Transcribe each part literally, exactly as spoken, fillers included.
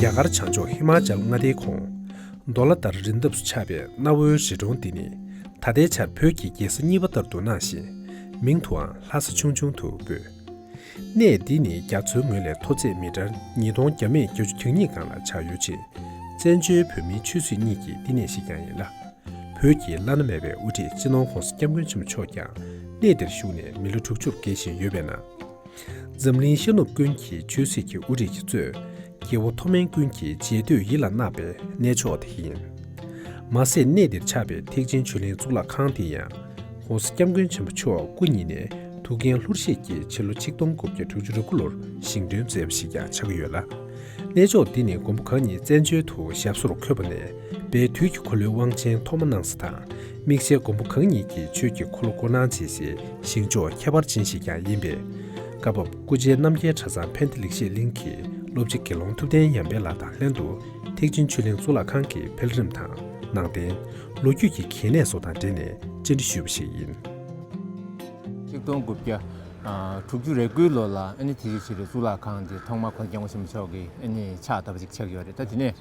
རྒྱ་གར་བྱང་ཕྱོགས་ཧི་མ་ཅལ་མངའ་སྡེའི་ཁོངས་མདོ་ལ་དར་རི་འདབས་སུ་ཆགས་པའི་གནའ་བོའི་རི་གྲོང་འདི་ནི་ད་ལྟའི་ཆར་བོད་ཀྱི་རྒྱལ་ས་གཉིས་པ་ལྟར་དུ་སྣང་ཞིང་། མིང་དུའང་ལྷ་ས་ཆུང་ཆུང་དུ་འབོད། གནས་འདི་ནི་རྒྱ་མཚོའི་ངོས་ལས་མཐོ་ཚད་མི་ཊར་ཉིས་སྟོང་བརྒྱ་མེད་བརྒྱད་ཅུ་གྱ་གཉིས་སྒང་ལ་ཆགས་ཡོད་ཅིང་། བཙན་བྱོལ་བོད་མིའི་ཆོས་སྲིད་གཉིས་ཀྱི་བསྟི་གནས་ཤིག་ཀྱང་ཡིན་ལ། བོད་ཀྱི་བླ་ན་མེད་པའི་དབུ་ཁྲིད་སྤྱི་ནོར་༸གོང་ས་༸སྐྱབས་མགོན་ཆེན་པོ་མཆོག་ཀྱང་གནས་འདིར་བཞུགས་ནས་མི་ལོ་དྲུག་ཅུར་བརྒལ་བཞིན་ཡོད་པའི་ནང་། འཛམ་གླིང་ཤར་ནུབ་ཀུན་གྱི་ཆོས་སྲིད་ཀྱི་དབུ་ཁྲིད་ཀྱིས་གཙོས། རྒྱལ་པོ་མཐོ་དམན་ཀུན་གྱི་རྗེས་ཟློས་ཡིད་ལ་བརྣག་པའི་གནས་མཆོག་དེ་ཡིན། མ་ཟད་གནས་འདིར་ཆགས་པའི་ཐེག་ཆེན་ཆོས་གླིང་གཙུག་ལག་ཁང་དེ་ཡང་༸གོང་ས་༸སྐྱབས་མགོན་ཆེན་པོ་མཆོག་སྐུ་ཉིད་ནས་ཐུགས་འགན་ལྷུར་བཞེས་ཀྱིས་ཕྱི་ལོ་ཆིག་སྟོང་དགུ་བརྒྱ་དྲུག་ཅུ་རེ་དགུ་ལོར་བཞེངས་སྐྲུན་མཛད་པ་ཞིག་ཀྱང་ཆགས་ཀྱི་ཡོད་ལ། གནས་མཆོག་འདི་ནི་མགོན་པོ་གང་ཉིད་བཙན་བྱོལ་དུ་ཞབས་སོར་འཁོད་པ་ནས་དཔལ་དུས་ཀྱི་འཁོར་ལོའི་དབང་ཆེན་ཐོག་མ་གནང་ས་དང་། དམིགས་བྱའི་མགོན་པོ་གང་ཉིད་ཀྱིས་ཆོས་ཀྱི་འཁོར་ལོ་བསྐོར་གནང་བྱས་སའི་བཞེངས་ཕྱོགས་ཁྱད་པར་ཅན་ཞིག་ཀྱང་ཡིན་པས། སྐབས་བབ་སྐུ་བཅར་རྣམ་རྒྱལ་གྲྭ་ཚང་ཕན་བདེ་ལེགས་བཤད་གླིང་གི་སློབ་སྤྱི་དགེ་སློང་ཐུབ་བསྟན་ཡར་འཕེལ་ལགས་དང་ལྷན་དུ་ཐེག་ཆེན་ཆོས་གླིང་གཙུག་ལག་ཁང་གི་འཕེལ་རིམ་དང་ནང་རྟེན། ལོ་རྒྱུས་ཀྱི་གལ་གནད་སོགས་དང་འབྲེལ་ནས་བཅར་འདྲི་ཞུས་པ་ཞིག་ཡིན། ཆིག་སྟོང་དགུ་བརྒྱ་དྲུག་ཅུ་རེ་དགུའི་ལོ་ལ་ཨ་ནི་ཐེག་ཆེན་ཆོས་གླིང་གཙུག་ལག་ཁང་འདི་ཐོག་མར་༸གོང་ས་༸སྐྱབས་མགོན་ཆེན་པོ་མཆོག་གིས་ཨ་ནི་ཕྱག་བཏབ་པ་ཅིག་ཆགས་ཡོད་རེད། ད་དེ་ནས་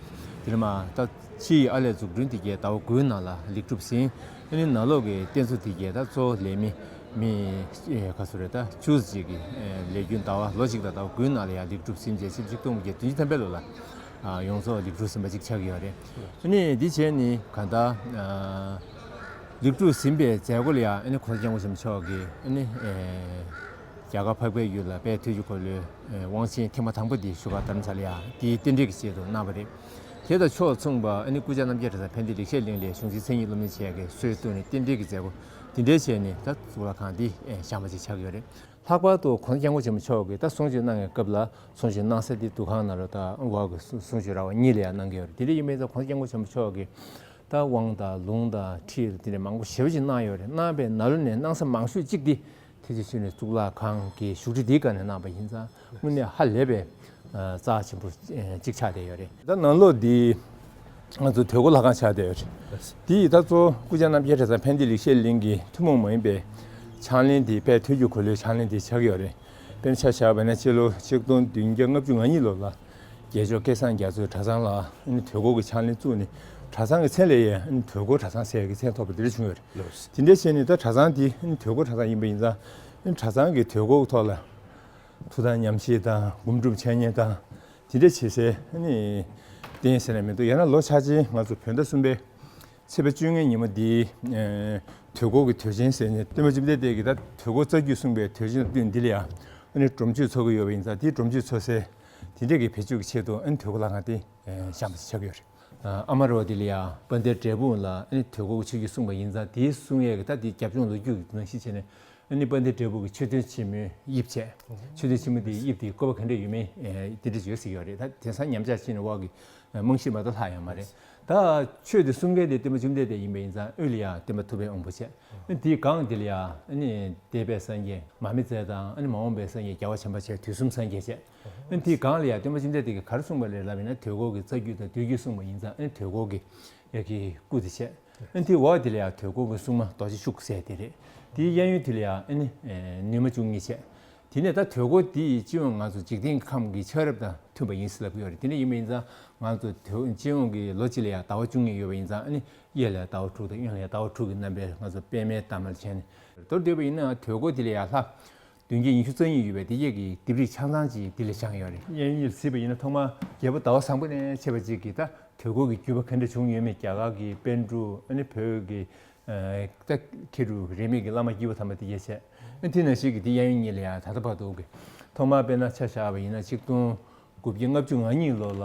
དེ་རིང་མ་ད་ཕྱིའི་ཨར་ལས་འཛུགས་སྐྲུན་དེ་གའི་ཟླ་བ་དགུའི་ནང་ལ་ལེགས་གྲུབ་ཟིན། ཨ་ནི་ནང་ལོགས་ཀྱི་རྟེན་གཙོ་དེ་གའི་ད་གཙོ་བོ་ལས་མི་མི་ཨེ་ག་ཚོད་རེད། ད་བཅུ་ཙམ་ཅིག་གིས་ཨེ་ལས་རྒྱུན་ཟླ་བ་ལོ་གཅིག་དང་ཟླ་བ་དགུའི་ནང་ལ་ཡང་ལེགས་གྲུབ་ཟིན་རྗེས་ཕྱི་ལོ་ཆིག་སྟོང་དགུ་བརྒྱ་བདུན་ཅུ་ཐམ་པའི་ལོ་ལ་ཨ་ཡོངས་རྫོགས་ལེགས་གྲུབ་ཟིན་པ་ཅིག་ཆགས་ཀྱི་ཡོད་རེད། ཨ་ནི་འདི་བྱས་ནི་གང་ལྟར་ཨ་ལེགས་གྲུབ་ཟིན་པའི་མཛད་སྒོ་ལ་ཡང་ཨ་ནི་༸གོང་ས་༸སྐྱབས་མགོན་ཆེན་པོ་མཆོག་གིས་ཨ་ནི་ཨེ་རྒྱ་གར་འཕགས་པའི་ཡུལ་ལ་དཔལ་དུས་ཀྱི་འཁོར་ལོའི་ཨེ་དབང་ཆེན་ཐེངས་མ་དང་པོ་འདི་བཞུགས་སྒར་རྡ་རམ་ས་ལ་ཡང་དེའི་རྟེན་འབྲེལ་གྱི་ཆེད་དུ་གནང་བ་རེད། དེ་དང་ཕྱོགས་མཚུངས་པ་ཨ་ནི་སྐུ་བཅར་རྣམ་རྒྱལ་གྲྭ་ཚང་ཕན་བདེ་ལེགས་བཤད་གླིང་ལས་གཞུང་ཆེན་མཚན་ཉིད་སློབ་གཉེར་བྱེད་མཁན་གྱིས་སྲོལ་བཏོད་ནས་རྟེན་འབྲེལ་གྱི་མཛད་སྒོ་དེ་འདྲའི་བྱས་ནས་ད་གཙུག་ལག་ཁང་འདི་ཨེ་བཞེངས་པ་ཅིག་ཆགས་ཀྱི་ཡོད་རེད། ལྷག་པར་དུ་༸གོང་ས་༸སྐྱབས་མགོན་ཆེན་པོ་མཆོག་གིས་ད་གསུང་ཆོས་གནང་བའི་སྐབས་ལ་གསུང་ཆོས་གནང་ས་འདི་འདུ་ཁང་ནང་ལ་ད་དབང་གི་གསུང་ཆོས་ར་བ་གཉིས་ལ་ཡང་གནང་གི་ཡོད་རེད། དེ་འདྲ་ཡིན་པས་ད་༸གོང་ས་༸སྐྱབས་མགོན་ཆེན་པོ་མཆོག་གིས་ད་དབང་དང་ལུང་དང་ཁྲིད་དེ་འདྲ་མང་པོ་ཞེ་པོ་ཅིག་གནང་ཡོད་རེད། གནང་བའི་ནང་ལོགས་ནས་གནང་ས་མང་ཤོས་གཅིག་འདི་ཐེག་ཆེན་ཆོས་གླིང་གཙུག་ལག་ཁང་གི་བཞུགས་ཁྲི་འདིའི་སྒང་ནས་གནང་བ་ཡིན་ཙང་དངོས་གནས་ཧ་ལས་པའི་རྩ་ཆེན་པོ་གཅིག་ཆགས་བསྡད་ཡོད་རེད། ད་ནང་ལོགས་འདི་ང་ཚོ་དོལ་སྒོ་ལྷ་ཁང་ཆགས་བསྡད་ཡོད་རེད། དེ་ཡི་ད་གཙོ་བོ་སྐུ་བཅར་རྣམ་རྒྱལ་གྲྭ་ཚང་ཕན་བདེ་ལེགས་བཤད་གླིང་གི་ཐུན་མོང་མ་ཡིན་པའི་ཕྱག་ལེན་དེ་དཔལ་དུས་ཀྱི་འཁོར་ལོའི་ཕྱག་ལེན་དེ་ཆགས་ཀྱི་ཡོད་རེད། དཔེར་ན་ཆ་བཞག་པ་ན་ཕྱི་ལོ་ཆིག་སྟོང་བདུན་བརྒྱ་ལྔ་བཅུ་ང་གཉིས་ལོ་ལ་རྒྱལ་མཆོག་སྐལ་བཟང་རྒྱ་མཚོས་གྲྭ་ཚང་ལ་ཨ་ནི་དོལ་སྒོ་གི་ཕྱག་ལེན་བཙུགས་ནས་གྲྭ་ཚང་གི་མཚན་ལ་ཡང་ཨ་ནི་དོལ་སྒོ་གྲྭ་ཚང་ཟེར་ཡག་གི་མཚན་ཐོབ་པ་དེ་འདྲ་བྱུང་ཡོད་རེད། དེ་འདྲ་བྱས་ནས་ད་གྲྭ་ཚང་དེ་ཨ་ནི་དོལ་སྒོ་གྲྭ་ཚང་ཡིན་པ་ཡིན་ཙང་ཨ་ནི་གྲྭ་ཚང་གི་དོལ་སྒོ་གི་ཐོག་ལ་ཐུགས་དམ་ཉམས་བཞེས་དང་སྒོམ་སྒྲུབ་འཆད་ཉན་དང་དེ་འདྲ་བྱེད་སའི་ཨ་ནི་རྟེན་ཟེར་ན་མི་འདུག་ཡང་ན་ལོ་འཆར་ཅན་ང་ཚོ་བོད་ཟླ་གསུམ་པའི་ཚེས་པ་བཅོ་ལྔའི་ཉིན་མོ་འདིའི་ཨེ་དོལ་སྒོ་གི་དུས་ཆེན་ཟེར་ནས་སྟོན་པ་བཅོམ་ལྡན་འདས་ཀྱིས་ད་དོལ་སྒོ་རྩ་རྒྱུད་གསུངས་པའི་དུས་ཆེན་དང་བསྟུན་འདི་ལ་ཡང་ཨ་ནི་སྒྲུབ་མཆོད་འཚོགས་ཀྱི་ཡོད་པ་ཡིན་ཙང་དེའི་སྒྲུབ་མཆོད་འཚོགས་སའི་དེ་འདྲས་ཀྱི་བེད་སྤྱོད་ཀྱི་ཆེད་དུ་ཨ་ནི་དོལ་སྒོ་ལྷ་ཁང་དེ་ཨེ་བཞེངས་པ་ཆགས་ཀྱི་ཡོད་རེད། ཨ་མ་རོ་དེ་ལ་ཡང་དཔལ་ལྡན་འབྲས་སྤུངས་ལ་ཨ་ནི་དོལ་སྒོ་གི་ཆོས་བརྒྱུད་གསུངས་པ་ཡིན་ཙང་དེའི་གསུང་ཡས་ཀྱི་ད་དེའི་རྒྱབ་ལྗོངས་ལོ་རྒྱུས་ཀྱི་ནང་བཞིན་བྱས་ནས་ཨ་ནི་དཔལ་ལྡན་འབྲས་སྤུངས་ཀྱི་མཆོད་རྟེན་ཆེན་མོའི་དབྱིབས་བྱས། མཆོད་རྟེན་ཆེན་མོ་དེའི་དབྱིབས་དེའི་བཀོད་པ་ག་འདྲས་ཡོད་མེད་ཨེ་དེ་འདྲས་ཡོད་ཟེར་གྱི་ཡོད་རེད། ད་དེང་སང་ཉམས་ཆག་ཕྱིན་ནས་འོག་གི་རྨང་གཞི་མ་གཏོགས་ལྷག་ཡོད་མ་རེད། ད་ཆོས་དེ་གསུང་མཁན་དེ་སྟོན་པ་བཅོམ་ལྡན་འདས་ཡིན་པ་ཡིན་ཙང་དབུས་ལ་ཡང་སྟོན་པ་ཐུབ་པའི་དབང་པོ་བྱས། ཨ་ནི་དེའི་སྒང་དེ་ལ་ཡང་ཨ་ནི་འདས་པའི་སངས་རྒྱས་མར་མེ་མཛད་དང་ཨ་ནི་མ་འོངས་པའི་སངས་རྒྱས་རྒྱལ་བ་བྱམས་པ་བྱས། དུས་གསུམ་སངས་རྒྱས་བྱས། ཨ་ནི་དེའི་སྒང་ལ་ཡང་སྟོན་པ་བཅོམ་ལྡན་འདས་ཀྱིས་ག་རེ་གསུངས་པ་རེད་ལབ་ཡིན་ན་དོལ་སྒོ་གི་རྩ་རྒྱུད་དང་བསྟོད་རྒྱུད་གསུངས་པ་ཡིན་ཙང་ཨ་ནི་དོལ་སྒོ་གི་ཡ་གི་སྐུ་དེ་བྱས། ཨ་ནི་དེའི་འོག་དེ་ལ་ཡང་དོལ་སྒོ་གི་སྲུང་མ་རྡོ་རྗེ་ཤུགས་ཟེར་དེ་རེད། དེའི་གཡས་གཡོན་དེ་ལ་ཡང་ཨ་ནི་ནུས་མ་བཅུ་གཉིས་བྱས། དེ་ནས་ད་དོལ་སྒོ་དེ་ཡི་སྤྱི་ཡོངས་ང་ཚོ་འཇིག་རྟེན་གྱི་ཁམས་ཀྱི་ཆགས་རབས་དང་མཐུན་པ་ཡིན་ཟེར་ལབ་ཀྱི་ཡོད་རེད། དེ་འདྲ་ཡིན་པ་ཡིན་ཙང་ང་ཚོ་དོལ་སྤྱི་ཡོངས་ཀྱི་ལོ་གཅིག་ལ་ཡང་ཟླ་བ་བཅུ་གཉིས་ཡོད་པ་ཡིན་ཙང་ཨ་ནི་གཡས་ལ་ཟླ་བ་དྲུག་དང་གཡོན་ལ་ཡང་ཟླ་བ་དྲུག་གི་རྣམ་པའི་ང་ཚོ་པདྨའི་འདབ་མ་ལ་བྱས་ནས་མདོར་བསྡུས་པ་ཡིན་ན་དོལ་སྒོ་དེ་ལ་ཡང་ལྷ་བདུན་བརྒྱ་ཉི་ཤུ་རྩ་གཉིས་ཡོད་པའི་དེ་གྱད་ཀྱི་ལྡེབས་རིས་ཆ་ཚང་ཅིག་དེ་ལ་བཞེངས་ཡོད་རེད། གཡས་གཡོན་གཟིགས་པ་ཡིན་ན་ཐོག་མར་རྒྱལ་པོ་ཟླ་བ་བཟང་པོ་ནས་ཆད་པ་ཅིག་གིས་ད་དོལ་སྒོ་གི་བརྒྱུད་པ་ག་འདྲ་བྱུང་ཡོད་མེད། རྒྱ་གར་གྱི་པཎ་གྲུབ་ཨ་ནི་བོད་ཀྱི་ད་མཁས་གྲུབ་རིས་མེད་ཀྱི་བླ་མ་དཀྱུས་མ་ཐ་མ་དེ་གྱད་བྱས། ཨ་དེ་ནང་བཞིན་གྱི་དེ་གཡས་གཡོན་གཉིས་ལ་ཡང་ད་ལྟ་བར་དུ་གི་ཐོག་མར་དཔེར་ན་ཆ་བཞག་པ་ཡིན་ན་ཆིག་སྟོང་དགུ་བརྒྱ་ལྔ་བཅུ་ང་གཉིས་ལོ་ལ་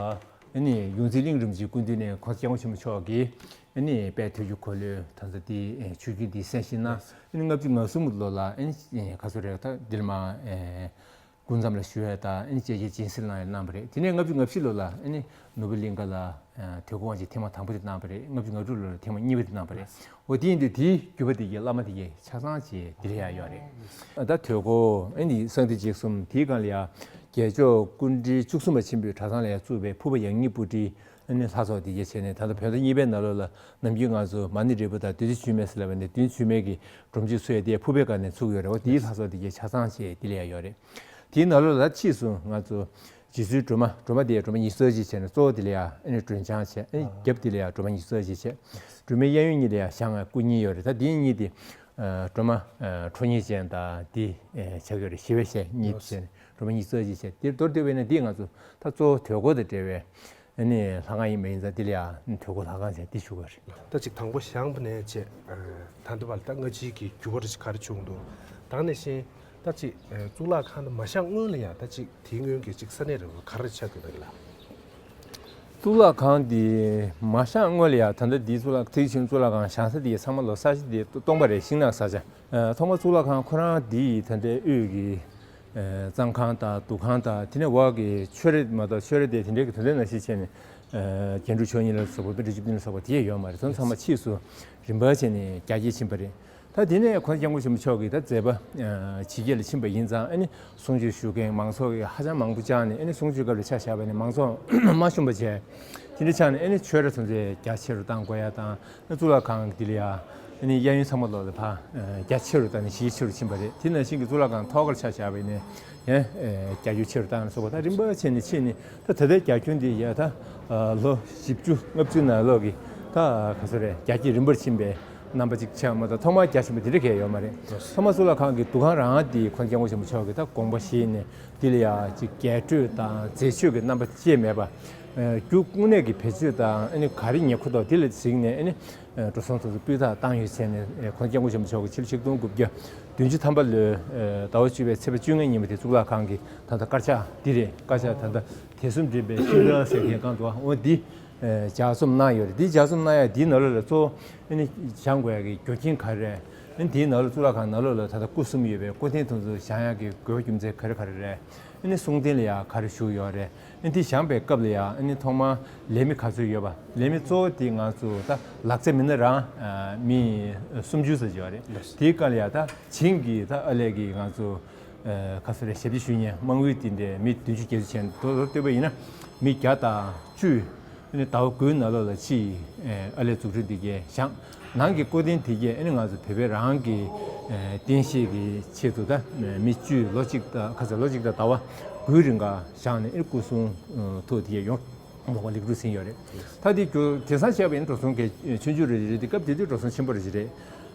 ཨ་ནི་ཡོངས་འཛིན་གླིང་རིན་པོ་ཆེའི་སྐུ་མདུན་ནས་༸གོང་ས་༸སྐྱབས་མགོན་ཆེན་པོ་མཆོག་གིས་ཨ་ནི་དཔལ་དུས་ཀྱི་འཁོར་ལོའི་ད་ལྟ་དེ་ཆོས་བརྒྱུད་འདི་གསན་བཞེས་གནང་། ཨ་ནི་ལྔ་བཅུ་ང་གསུམ་ལོ་ལ་ཨ་ནི་ག་ཚོད་རེད་ད་འདིར་མ་སྐུ་མཚམས་ལ་བཞུགས་ཡས་དང་ཨ་ནི་བཅད་རྒྱའི་སྦྱིན་སྲེག་གནང་ཡས་གནང་བ་རེད། དེ་ནས་ལྔ་བཅུ་ང་བཞི་ལོ་ལ་ཨ་ནི་ནོར་བུ་གླིང་ག་ལ་དོལ་སྒོ་དབང་ཆེན་ཐེངས་མ་དང་པོ་དེ་གནང་བ་རེད། ལྔ་བཅུ་ང་དྲུག་ལོ་ལ་ཐེངས་མ་གཉིས་པ་དེ་གནང་བ་རེད། འོ་དེ་ཡིན་དུས་དེའི་བརྒྱུད་པ་དེ་གའི་བླ་མ་དེ་གའི་ཆ་ཚང་ཅིག་དེ་ལ་ཡང་ཡོད་རེད། ད་དོལ་སྒོ་ཨ་ནི་གསང་འདུས་བརྩེགས་གསུམ་དེའི་སྒང་ལ་ཡང་རྒྱལ་མཆོག་སྐུ་ཕྲེང་བཅུ་གསུམ་པ་ཆེན་པོས་གྲྭ་ཚང་ལ་ཡང་བཙུགས་པའི་ཕུར་པ་ཡང་སྙིང་སྤུ་གྲིའི་ཨ་ནི་ལྷ་ཚོགས་དེ་གའི་བྱས་ནས་ད་ལྟ་བོད་ཟླ་གཉིས་པའི་ནང་ལོགས་ལ་ནམ་རྒྱུན་ང་ཚོ་མ་ཎི་འབྲས་བུ་དང་བདུད་རྩི་མཆོད་མེ་ཟེར་ལབ་པ་ནས་བདུད་རྩི་མཆོད་མེ་གི་སྒྲོམ་གཞི་ཚུགས་ཡས་དེ་ཕུར་པའི་སྒང་ནས་ཚུགས་ཡོད་རེད། འོ་དེའི་ལྷ་ཚོགས་དེ་གའི་ཆ་ཚང་ཅིག་དེ་ལ་ཡང་ཡོད་རེད། དེའི་ནང་ལོགས་ལ་ཕྱིས་སུ་ང་ཚོ་ རྗེ་བཙུན་སྒྲོལ་མ། སྒྲོལ་མ་དེ་ཡང་སྒྲོལ་མ་ཉི་ཤུ་རྩ་གཅིག་བྱས་ནས་གཙོ་བོ་དེ་ལ་ཡང་ཨ་ནི་སྒྲོལ་ལྗང་བྱས། ཨ་ནི་རྒྱབ་དེ་ལ་ཡང་སྒྲོལ་མ་ཉི་ཤུ་རྩ་གཅིག་བྱས། སྒྲོལ་མའི་གཡས་གཡོན་གཉིས་ལ་ཡང་ཞལ་ལྔ་སྐུ་གཉིས་ཡོད་རེད། ད་དེ་གཉིས་དེ་ཨ་སྒྲོལ་མ་ཨ་ཁྲོ་གཉེར་ཅན་དང་དེ་ཨ་ཆགས་ཡོད་རེད། ཞི་བའི་ཞལ་གཉིས་བྱས་ནས་སྒྲོལ་མ་ཉི་ཤུ་རྩ་གཅིག་བྱས། དེ་མདོར་བསྡུས་པས་ན་འདི་ང་ཚོ་ད་གཙོ་བོ་དུས་འཁོར་དང་འབྲེལ་བའི་ཨ་ནི་ལྷ་ཁང་ཡིན་པ་ཡིན་ཙང་། འདི་ལ་ཡང་དུས་འཁོར་ལྷ་ཁང་ཟེར་འདི་ཞུ་བ་རེད། ད་ཅིག་དང་པོ་བཞེངས་པ་ནས་བྱས་ད་ལྟ་བར་ད་སྔ་ཕྱི་གི་འགྱུར་བ་རེ་ཞིག་ག་རེ་བྱུང་འདུག་ད་ནང་བཞིན་ད་ཅིག་གཙུག་ལག་ཁང་དུ་མ་བཞེངས་སྔོན་ལ་ཡང་ད་ཅིག་དེའི་སྔོན་གྱི་ཅིག་ས་གནས་རེ་ག་རེ་ཆགས་ཀྱི་འདུག་ལ། གཙུག་ལག་ཁང་འདི་མ་བཞེངས་སྔོན་ལ་ཡང་ད་ལྟ་འདིའི་གཙུག་ལག་ཐེག་ཆེན་གཙུག་ལག་ཁང་བཞེངས་ས་འདི་ཚང་མ་ལོ་ས་ཆ་འདི་སྟོང་པ་རེད། ཤིང་ནགས་ས་ཆ། ཨ་ཐོག་མར་གཙུག་ལག་ཁང་ཁོ་རང་འདི་ད་ལྟའི་དབུས་ཀྱི་ཨ་གཙང་ཁང་དང་འདུ་ཁང་དང་། དེ་ནས་འོག་གི་ཆོས་ར་མ་གཏོགས་ཆོས་ར་དེ་དེ་འདྲའི་གི་དོན་ལྡན་ནང་བཞིན་བྱས་ནས་ཨ་རྒྱན་དྲུག་མཆོག་གཉིས་ལ་སོགས་པ་པཎ་ཌི་བཅུ་བདུན་ལ་སོགས་པ་དེ་ཡང་ཡོད་མ་རེད། དེ་ཚང་མ་ཕྱིས་སུ་རིམ་པ་བྱས་ནས་རྒྱ་བསྐྱེད་ཕྱིན་པ་རེད། ད་དེ་ནས་ཁོང་སྐྱབས་མགོན་ཆེན་པོ་མཆོག་གིས་ད་མཛད་པ་ཨ་ཇི་སྐད་ལ་ཕྱིན་པ་ཡིན་ཙང་། ཨ་ནི་གསུང་ཆོས་ཞུ་མཁན་མང་ཚོགས་ཀྱིས་ཧ་ཅང་མང་པོ་བཅར་ནས། ཨ་ནི་གསུང་ཆོས་སྐབས་ལ་ཆ་བཞག་པ་ཡིན་ན་མང་ཚོགས་མ་ཞུམ་པ་བྱས། དེ་འདྲ་ཆགས་ནས་ཨ་ནི་ཆོས་ར་ཚོ་ཚོས་རྒྱ་ཆེ་རུ་བཏང་དགོས་ཡ་དང་། ཨ་གཙུག་ལག་ཁང་གི་འདི་ལ་ཡ་ཨ་ནི་གཡས་གཡོན་ཚང་མ་ལོག་ལ་ཕར་ཨ་རྒྱ་ཆེ་རུ་བཏང་ནས་གཞི་ཆེ་རུ་ཕྱིན་པ་རེད། དེ་ནང་བཞིན་གྱི་གཙུག་ལག་ཁང་ཐོག་ཁར་ཆ་བཞག་པ་ཡིན་ན་ཡང་ཨ་རྒྱ་ཁྱོན་ཆེ་རུ་བཏང་ནས་སོགས་པ། ད་རིམ་པ་བྱས་ནས་ཕྱིན་ནས། ད་ད་ལྟའི་རྒྱ་ཁྱོན་འདི་ཡ་ད་ཨ་ལོ་བཞི་བཅུ་ལྔ་བཅུ་ནང་ལོགས་ཀྱི་ད་ག་ཚོད་རེད། རྒྱ་སྐྱེད་རིམ་པར་ཕྱིན་པའི་རྣམ་པ་ཅིག་ཆགས་མ་གཏོགས། ཐོག་མར་རྒྱ་ཆེན་པོ་འདི་འདྲ་གས་ཡོད་མ་རེད། ཐོག་མར་གཙུག་ལག་ཁང་གི་འདུ་ཁང་རང་འདི་ཁོང་སྐྱབས་མགོན་ཆེན་པོ་མཆོག་གིས་ད་དགོངས་པ་བཞེས་ནས་འདི་ལ་ཡ་ཅིག་རྒྱས་སྤྲོས་དང་མཛེས་ཆོས་ཀྱི་རྣམ་པ་ཅི་ཡང་མེད་པ། ཨ་རྒྱུ་དངོས་གནས་ཀྱི་བེད་སྤྱོད་དང་། ཨ་ནི་ག་རེ་ཉེ་འཁོར་འདུག་འདི་ལ་གཟིགས་ནས། ཨ་ནི་ཨ་འགྲོ་སོང་དེ་ཚོ་སྤུས་དག་བཏང་ཡོད་ཟེར་ནས། ཨ་ཁོང་སྐྱབས་མགོན་ཆེན་པོ་མཆོག་གིས་ཕྱི་ལོ་ཆིག་སྟོང་དགུ་བརྒྱ་བདུན་ཅུ་ཐམ་པ་ལོའི་ཨ་ཟླ་བ་བཅུ་པའི་ཚེས་པ་བཅོ་ལྔའི་ཉིན་མོ་དེ་གཙུག་ལག་ཁང་གི་ད་ལྟ་དཀར་ཆག་འདི་རེད། དཀར་ཆག་ད་ལྟ་དད་གསུམ་འདྲེན་པའི་ཤིང་རྟ་ཟེར་མཁན་གང་འདུག་འོ་འདི་ཨ་ལྗགས་རྩོམ་གནང་ཡོད་རེད། འདི་ལྗགས་རྩོམ་གནང་ཡ་འདིའི་ནང་ལོགས་ལ་གཙོ་བོ་ཨ་ནི་བཞེངས་དགོས་ཡ་གི་རྒྱུ་རྐྱེན་ག་རེ་རེད། ཨ་ནི་དེའི་ནང་ལོགས་གཙུག་ལག་ཁང་ནང་ལོགས་ལ་ད་ལྟ་སྐུ་གསུམ་ཡོད་པའི་སྐུ་རྟེན་དེ་ཚོ་བཞེངས་ཡག་གི་དགོས་པ་རྒྱུ་མཚན་ག་རེ་ག་རེ་རེད། ཨ་ནི་གསུང་རྟེན་ལ་ཡང་ག་རེ་བཞུགས་ཡོད་རེད། ཨ་ནི་དེ་བཞེངས་པའི་སྐབས་ལ་ཡང་ཨ་ནི་ཐོག་མར་ལས་མི་ག་ཚོད་ཡོད་པ། ལས་མི་གཙོ་བོ་དེ་ང་ཚོ་ད་ལག་རྩལ་མི་སྣ་རང་ཨ་མི་སུམ་ཅུ་ཙམ་ཡོད་རེད། དེའི་སྐབས་ལ་ཡང་ད་བྱིངས་ཀྱི་ད་ཨ་ལས་ཀྱི་ང་ཚོ་ཨ་ག་ཚོད་རེད། ཞབས་ཕྱི་ཞུ་མཁན་དམངས་ཡུལ་དེ་འདྲའི་མི་བདུན་ཅུ་བརྒྱད་ཅུ་བྱས། མདོར་བསྡུས་པ་ཡིན་ན་མི་བརྒྱ་དང་བཅུ། ཨ་ནི་ཟླ་བ་དགུའི་ནང་ལོགས་ལ་ཕྱིའི་ཨ་ལས་འཛུགས་སྐྲུན་དེ་གས་བཞེངས། ནང་གི་སྐུ་རྟེན་དེ་གས་ཨ་ནི་ང་ཚོ་བོད་པའི་རང་གི་ཨ་རྟེན་གཞི་གི་ཆེད་དུ་ད་མི་བཅུས་ལོ་གཅིག་དང་། ཁ་སང་ལོ་གཅིག་དང་ཟླ་བ་དགུའི་རིང་ག་བཞེངས་ནས། ཨ་ནི་སྐུ་གསུང་ཨ་ཐུགས་དེ་གས་ཡོངས་རྫོགས་ལེགས་གྲུབ་ཟིན་ཡོད་རེད། ད་དེ་གྱུར་དེང་སང་བྱས་པ་ཡིན་ན་འགྲོ་སོང་གལ་ཆུང་ཆུང་རེ་རེད། དེ་སྐབས་དེ་དུས་འགྲོ་སོང་ཆེན་པོ་རེ་ཞིག་རེད།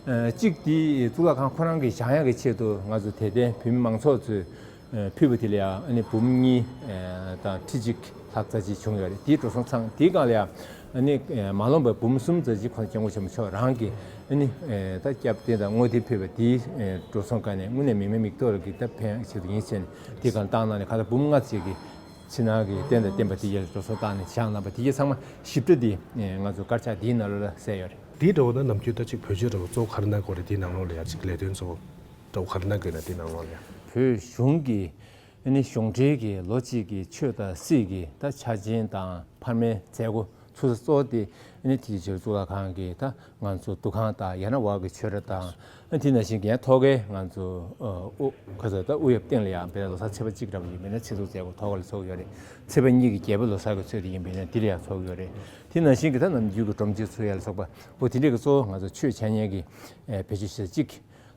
ཨ་གཅིག་དེ་གཙུག་ལག་ཁང་ཁོ་རང་གི་བཞེངས་ཡག་གི་ཆེད་དུ་ང་ཚོ་དད་ལྡན་བོད་མི་མང་ཚོགས་ཚོས་ཨ་ཕུལ་བ་དེ་ལ་ཡང་ཨ་ནི་འབུམ་གཉིས་ཨ་དང་ཁྲི་གཅིག་ལྷག་ཙམ་ཅིག་བྱུང་ཡོད་རེད། དེའི་འགྲོ་སོང་ཚང་། དེའི་སྒང་ལ་ཡང་ཨ་ནི་ཨ་མ་ལོངས་པའི་འབུམ་གསུམ་ཙམ་ཅིག་ཁོང་སྐྱབས་མགོན་ཆེན་པོ་མཆོག་རང་གིས་ཨ་ནི་ཨ་ད་སྐྱབས་རྟེན་དང་བསྔོ་རྟེན་ཕུལ་བ་དེའི་ཨ་འགྲོ་སོང་སྒང་ནས་དངོས་གནས་མི་མེད་མི་རྟག་ལ་གི་ད་ཕན་ཆེད་དུ་ཡིན་ཟེར་ནས། དེའི་སྒང་བཏང་གནང་ནས་གང་ལྟར་འབུམ་ལྔ་ཙམ་གྱི་ཕྱི་ནང་གི་རྟེན་དང་བརྟེན་པ་དེ་གས་འགྲོ་སོང་བཏང་ནས་བཞེངས་གནང་བ་དེ་གས་ཚང་མ་ཞིབ་ཕྲ་དེ་ཨ་ང་ཚོ་དཀར་ཆག་དེའི་ནང་ལོགས་ལ་གསལ་ཡོད་རེད། དེའི་འདྲ་བོ་ན་ནམ་རྒྱུན་ད་ཅིག་བོད་ཆས་འདྲ་བོ་གཙོ་བོ་ག་རེ་གནང་དགོས་རེད། དེའི་ནང་ལོགས་ལ་ཡ་ཅིག་ལས་དོན་གཙོ་བོ་འདྲ་བོ་ག་རེ་གནང་དགོས་ན་དེའི་ནང་ལོགས་ལ་ཡ། བོད་གཞུང་གི་ཨ་ནི་གཞུང་འབྲེལ་གྱི་ལོ་གཅིག་གི་ཆོས་དང་སྲིད་ཀྱི་ད་འཆར་ཅན་དང་འཕར་མའི་མཛད་སྒོ་ཚུགས་ས་གཙོ་བོ་དེ་ཨ་ནི་དེ་ཆོས་གཙུག་ལག་ཁང་གི་ད་ང་ཚོ་འདུ་ཁང་དང་། ཡང་ན་འོག་གི་ཆོས་ར་དང་། ཨ་དེ་ནང་བཞིན་གྱི་ཐོག་ཁའི་ང་ཚོ་ཨ་དབུ་ཁ་ཚོ་ད་དབུ་གཡབ་སྟེང་ལ་ཡང་དཔེར་ན་ལོ་གསར་ཚེས་པ་གཅིག་འདྲ་བོ་ཡིན་པ་ཡིན་ན་ཆེད་འཛུགས་མཛད་སྒོ་ཐོག་ཁ་ལ་ཚོགས་ཡོད་རེད། ཚེས་པ་གཉིས་ཀྱི་རྒྱལ་པོ་ལོ་གསར་གྱི་ཚོད་དུ་ཡིན་པ་ཡིན་ན་དེ་ལ་ཡང་ཚོགས་ཡོད་རེད། དེ་ནང་བཞིན་གྱི་ད་ནམ་རྒྱུན་གྱི་སྒྲོམ་གཅིག་ཚུགས་ཡ་ལ་སོགས་པ་བོ་དེ་འདྲས་ཀྱི་གཙོ་བོ་ང་ཚོ་ཆོས་འཆད་ཉན་གྱི་ཨ་བེད་སྤྱོད་བྱེད་ས་གཅིག་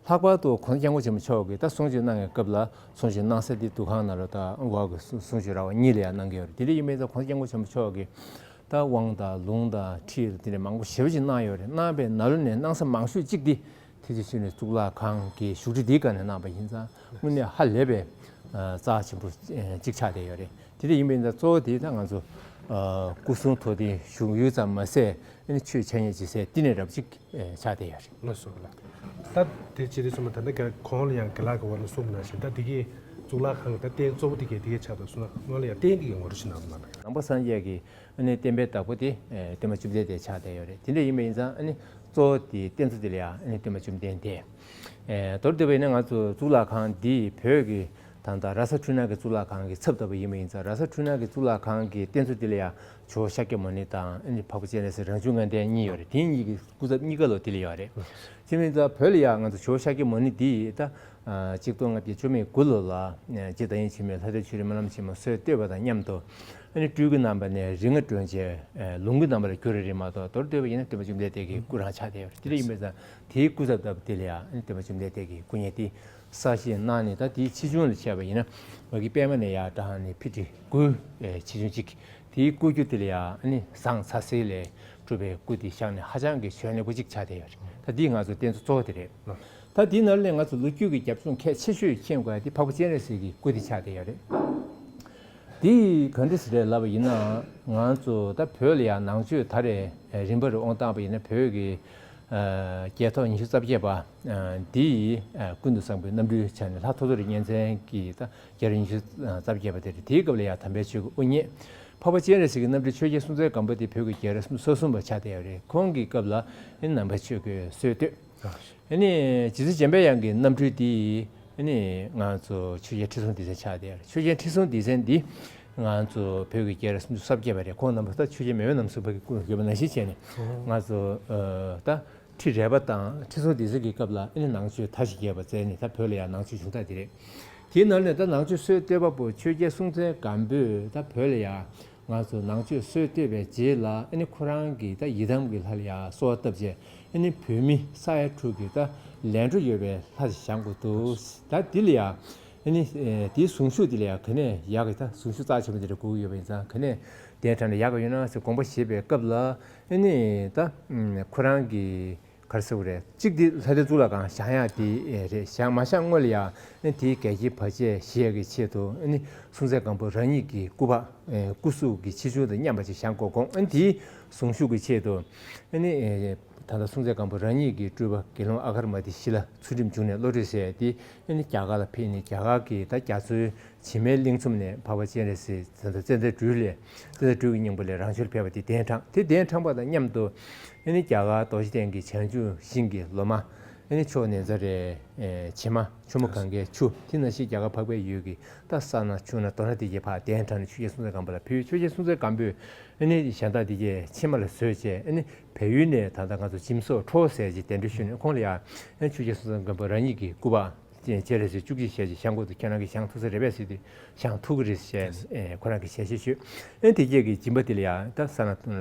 ལྷག་པར་དུ་ཁོང་སྐྱབས་མགོན་ཆེན་པོ་མཆོག་གིས་ད་གསུང་ཆོས་གནང་བའི་སྐབས་ལ་གསུང་ཆོས་གནང་ས་དེ་འདུ་ཁང་ནང་ལ་དང་འོག་གི་གསུང་གསུང་ཆོས་ར་བ་གཉིས་ལ་ཡང་གནང་གི་ཡོད་རེད། དེ་འདྲ་ཡིན་པས་ད་ཁོང་སྐྱབས་མགོན་ཆེན་པོ་མཆོག་གིས་ད་དབང་དང་ལུང་དང་ཁྲིད་དེ་འདྲ་མང་པོ་ཞེ་པོ་ཅིག་གནང་ཡོད་རེད། གནང་བའི་ནང་ལོགས་ནས་གནང་ས་མང་ཤོས་གཅིག་དེ་ཐེག་ཆེན་ཆོས་གླིང་གཙུག་ལག་ཁང་གི་བཞུགས་ཁྲི་འདིའི་སྒང་ནས་གནང་བ་ཡིན་ཙང་དངོས་གནས་ཧ་ལས་པའི་ཨ་རྩ་ཆེན་པོ་ཨ་གཅིག་ཆགས་བསྡད་ཡོད་རེད། དེ་འདྲ་ཡིན་པས་ད་གཙོ་བོ་དེ་ད་ང་ཚོ་ཨ་སྐུ་གསུང་ཐུགས་རྟེན་བཞུགས་ཡུལ་ཙམ་མ་ཟད་ཨ་ནི་ཆོས་འཆད་ཉན་བྱེད་སའི་བསྟི་གནས་འདྲ་པོ་ཅིག་ཨེ་ཆགས་བསྡད་ཡོད་རེད། ལགས་སོ་ལགས། ད་དེ་བྱས་དུས་ཙམ་པ་ད་ལྟ་ག་གོང་ལ་ཡང་དགེ་ལགས་ཀྱིས་འོག་ན་གསུངས་པ་ནང་བཞིན་ད་དེ་གའི་གཙུག་ལག་ཁང་གི་ད་རྟེན་གཙོ་བོ་དེ་གའི་དེ་གའི་ཆགས་འདུག་གསུངས་ན། སྔོན་ལ་ཡང་རྟེན་དེ་གའི་ངོ་སྤྲོད་ཞིག་གནང་རོགས་གནང་། ནང་པ་སངས་རྒྱས་ཀྱི་ཨ་ནི་བསྟན་པའི་བདག་པོ་དེ་ཨེ་སྟོན་པ་བཅོམ་ལྡན་འདས་ཆགས་བསྡད་ཡོད་རེད། དེ་འདྲ་ཡིན་པ་ཡིན་ཙང་ཨ་ནི་གཙོ་བོ་དེ་རྟེན་གཙོ་དེ་ལ་ཡང་ཨ་ནི་སྟོན་པ་བཅོམ་ལྡན་འདས། ཨེ་མདོར་བསྡུས་པ་ཡིན་ན་ང་ཚོ་གཙུག་ལག་ཁང་འདི་བོད་ཀྱི་ད་ལྟ་ར་ས་འཕྲུལ་སྣང་གི་གཙུག་ལག་ཁང་གི་ཚབ་ལྟ་བུ་ཡིན་པ་ཡིན་ཙང་། ར་ས་འཕྲུལ་སྣང་གི་གཙུག་ལག་ཁང་གི་རྟེན་གཙོ་དེ་ལ་ཡང་ཇོ་བོ་ཤཱཀྱ་མུ་ནེ་དང་ཨ་ནི་འཕགས་པ་སྤྱན་རས་གཟིགས་རང་བྱུང་ལྔ་ལྡན་གཉིས་ཡོད་རེད། དེ་གཉིས་ཀྱི་སྐུ་ཚབ་གཉིས་ཀ་ལོ་དེ་ལ་ཡོད་རེད། དེ་མིན་ཙང་བོད་ལ་ཡང་ང་ཚོ་ཇོ་བོ་ཤཱཀྱ་མུ་ནེ་འདི་ད་ཨ་གཅིག་སྟོང་ལྔ་བརྒྱ་བཅུ་མེད་དགུ་ལོ་ལ་ཨ་རྗེ་བདག་ཉིད་འཆི་མེད་ལྷ་ལྡན་ཆོས་རིག་སྨོན་ལམ་ཆེན་མོ་སྲོལ་བཏོད་པ་དང་མཉམ་དུ་ ཨ་ནི་སྤྲུལ་སྐུ་རྣམ་པ་ནས་རིགས་ལྔ་སྒྲོན་བྱས་ལོངས་སྐུ་རྣམ་པ་ལ་གྱུར་རེ་རེད་མ་གཏོགས། མདོར་བསྡུས་པ་ཡིན་ན་སྟོན་པ་བཅོམ་ལྡན་འདས་ཀྱི་སྐུ་རང་ཆགས་བསྡད་ཡོད་རེད། དེ་འདྲ་ཡིན་པས་ཙང་དེའི་སྐུ་ཚབ་ལྟ་བུ་དེ་ལ་ཡང་ཨ་ནི་སྟོན་པ་བཅོམ་ལྡན་འདས་ཀྱི་སྐུ་བརྙན་དེ་གསར་བཞེངས་གནང་ནས། ད་དེའི་ཆེ་ཆུང་ལ་བྱས་པ་ཡིན་ན་ཝ་གི་པད་མ་ནས་ཡར་དྲངས་ནས་ཕི་ཊི་དགུ་ཆེ་ཆུང་གཅིག་དེའི་སྐུ་རྒྱུ་དེ་ལ་ཡང་ཨ་ནི་ཟངས་ཚ་སེ་ལས་གྲུབ་པའི་སྐུ་དེ་བཞེངས་ནས་ཧ་ཅང་གི་བྱོན་ལེགས་པོ་གཅིག་ཆགས་བསྡད་ཡོད་རེད། ད་འདི་ང་ཚོ་རྟེན་གཙོ་གཙོ་བོ་དེ་རེད། ད་འདིའི་ནང་ལས་ང་ཚོ་ལོ་རྒྱུས་ཀྱི་རྒྱབ་ལྗོངས་གལ་ཆེ་ཤོས་མཁྱེན་དགོས་ཡ་དེ་འཕགས་པ་སྤྱན་རས་གཟིགས་ཀྱི་སྐུ་དེ་ཆགས་བསྡད་ཡོད་རེད། འདི་ག་འདྲ་ཞིག་རེད་ལབ་པ་ཡིན་ན། ང་ཚོ་ད་བོད་ལ་ཡང་ནང་ཆོས་ད་རེས་རིམ་པར་དབང་བཏང་བ་ཡིན་ན། བོད་ཀྱི་རྒྱལ་ཐོག་ཉི་ཤུ་རྩ་བརྒྱད་པ་འདི་ཡི་ཀུན་ཏུ་བཟང་པོའི་རྣམ་སྤྲུལ་ཆགས་ནས། ལྷ་ཐོ་ཐོ་རི་གཉན་བཙན་གྱི་ད་རྒྱལ་རབས་ཉི་ཤུ་རྩ་བརྒྱད་པ་དེ་རེད། དེའི་སྐབས་ལ་ཡང་དམ་པའི་ཆོས་ཀྱི་དབུ་བརྙེས། འཕགས་པ་སྤྱན་རས་གཟིགས་ཀྱི་རྣམ་སྤྲུལ་ཆོས་རྒྱལ་སྲོང་བཙན་སྒམ་པོ་དེ་བོད་ཀྱི་རྒྱལ་རབས་སོ་གསུམ་པ་ཆགས་བསྡད་ཡོད་རེད། ཁོང་གི་སྐབས་ལ་ནང་པའི་ཆོས་ཀྱི་སྲོལ་བཏོད། ཨ་ནི་རྗེ་བཙུན་འཇམ་དཔལ་དབྱངས་ཀྱི་རྣམ་སྤྲུལ་འདི་ཨ་ནི་ང་ཚོ་ཆོས་རྒྱལ་ཁྲི་སྲོང་ལྡེ་བཙན་ཆགས་བསྡད་ཡོད་རེད། ཆོས་རྒྱལ་ཁྲི་སྲོང་ལྡེ་བཙན་འདི་ང་ཚོ་བོད་ཀྱི་རྒྱལ་རབས་སུམ་ཅུ་རྩ་བརྒྱད་པ་རེད། ཁོང་རྣམ་པ་ད་ཆོས་རྒྱལ་མེས་དབོན་རྣམ་གསུམ་པ་གི་སྐུ་ཡོད་པ་ནང་བཞིན་བྱས་ནས། ང་ཚོ་ད་ཁྲི་རལ་པ་དང་ཁྲི་སྲོང་ལྡེ་བཙན་གྱི་སྐབས་ལ་ཨ་ནི་ནང་ཆོས་དར་ཞིང་རྒྱས་པ་མཛད་ནས། ད་བོད་ལ་ཡང་ནང་ཆོས་བྱུང་སྟངས་དེ་རེད། དེའི་ནང་ནས་ད་ནང་ཆོས་སྲོལ་གཏོད་པ་པོ་ཆོས་རྒྱལ་སྲོང་བཙན་སྒམ་པོས་ད་བོད་ལ་ཡང་ང་ཚོ་ནང་ཆོས་སྲོལ་གཏོད་པའི་རྗེས་ལ། ཨ་ནི་ཁོ་རང་གིས་ད་ཡི་དམ་གྱི་ལྷ་ལ་ཡང་གསོལ་བ་བཏབ་བྱས། ཨ་ནི་བོད་མི་ས་ཡ་དྲུག་གི་ད་ལས་འཕྲོ་ཡོད་པའི་ལྷ་ཞིག་བཞེངས་དགོས་འདུག་ད་འདི་ལ་ཡང་ཨ་ནི་དེའི་གཟུངས་གཞུག་འདི་ལ་ཡང་ག་ནས་ཡག་གི་ད་གཟུངས་གཞུག་རྩ་ཆེན་པོ་འདི་འདྲ་དགོས་ཀྱི་ཡོད་པ་ཡིན་ཙང་། ག་ནས་གདན་དྲངས་ན་ཡག་གི་ཡོད་ན་ཟེར་དགོངས་པ་བཞེས་པའི་སྐབས་ལ། ཨ་ནི་ད་ཁོ་རང་གིས་ག་རེ་ཟེར་དགོས་རེད། གཅིག་དེ་ལྷ་ལྡན་གཙུག་ལག་ཁང་བཞེངས་ཡག་དེ་རེད། བཞེངས་མ་བཞེངས་སྔོན་ལ་ཡང་ཨ་ནི་དེའི་འགལ་རྐྱེན་བར་ཆད་ཞི་ཡག་གི་ཆེད་དུ། ཨ་ནི་སྲོང་བཙན་སྒམ་པོ་རང་ཉིད་ཀྱི་སྐུ་པར་སྐུ་གཟུགས་ཀྱི་ཆེ་ཆུང་དང་མཉམ་པ་ཅིག་བཞེངས་དགོས་དགོངས། ཨ་ནི་དེའི་གཟུངས་གཞུག་གི་ཆེད་དུ། ཨ་ནི་ད་ལྟ་སྲོང་བཙན་སྒམ་པོ་རང་ཉིད་ཀྱི་སྤྲུལ་པ་དགེ་སློང་ཨ་གར་མ་ཏི་ཤི་ལ་ཚུལ་ཁྲིམས་བྱུང་ནས་བློ་གྲོས་ཟེར་ཡ་དེ་ཨ་ནི་རྒྱ་གར་ལ་ཕེབས་ནས། རྒྱ་གར་གྱི་ད་རྒྱ་མཚོའི་བྱེ་མའི་གླིང་ཚོམ་ནས་འཕགས་པ་སྤྱན་རས་གཟིགས་ད་ལྟ་ཙན་དན་སྦྲུལ་ལས། ཙན་དན་སྦྲུལ་གྱི་སྙིང་པོ་ལས་རང་བྱོན་ཕེབས་པ་དེ་གདན་དྲངས། དེ་གདན་དྲངས་པ་དང་མཉམ་དུ་ཨ་ནི་རྒྱ་གར་རྡོ་རྗེ་གདན་གྱི་བྱང་ཆུབ་ཤིང་གི་ལོ་མ། ཨ་ནི་ཕྱོགས་ནེ་ཙ་རེ་བྱེ་མ་ཆུ་མོ་གངྒཱའི་ཆུ། དེ་ནང་བཞིན་རྒྱ་གར་འཕགས་པའི་ཡུལ་གྱི་ད་ས་སྣ་ཆུ་སྣ་རྡོ་སྣ་དེ་གྱད་ཕར་གདན་དྲངས་ནས་ཆོས་རྒྱལ་སྲོང་བཙན་སྒམ་པོ་ལ་ཕུལ། ཆོས་རྒྱལ་སྲོང་བཙན་སྒམ་པོས་ཨ་ནི་གཞན་དག་དེ་གྱད་ཕྱེ་མ་ལ་བཟོས་བྱས། ཨ་ནི་བལ་ཡུལ་ནས་ད་ལྟ་ང་ཚོ་སྦྱིན་སོགས་ཁྲོ་བོ་ཟེར་ཅིག་གདན་འདྲེན་ཞུས་ནས། ཁོང་ལ་ཡང་ཨ་ནི་ཆོས་རྒྱལ་སྲོང་བཙན་སྒམ་པོ་རང་ཉིད་ཀྱི་སྐུ་པར་སྤྱན་རས་གཟིགས་བཅུ་གཅིག་ཞལ་གཅིག་བཞེངས་དགོས་འདུག་ཁྱེད་རང་གིས་བཞེངས་ཐུབ་ས་རེད་པས་ཟེར་དུས། བཞེངས་ཐུབ་ཀྱི་རེད་ཟེར་བྱས་ནས་ཁོ་རང་གིས་ཞལ་བཞེས་ཞུས། ཨ་ནི་དེ་གྱད་ཀྱི་སྦྱིན་པ་དེ་ལ་ཡང་ད་ས་སྣ་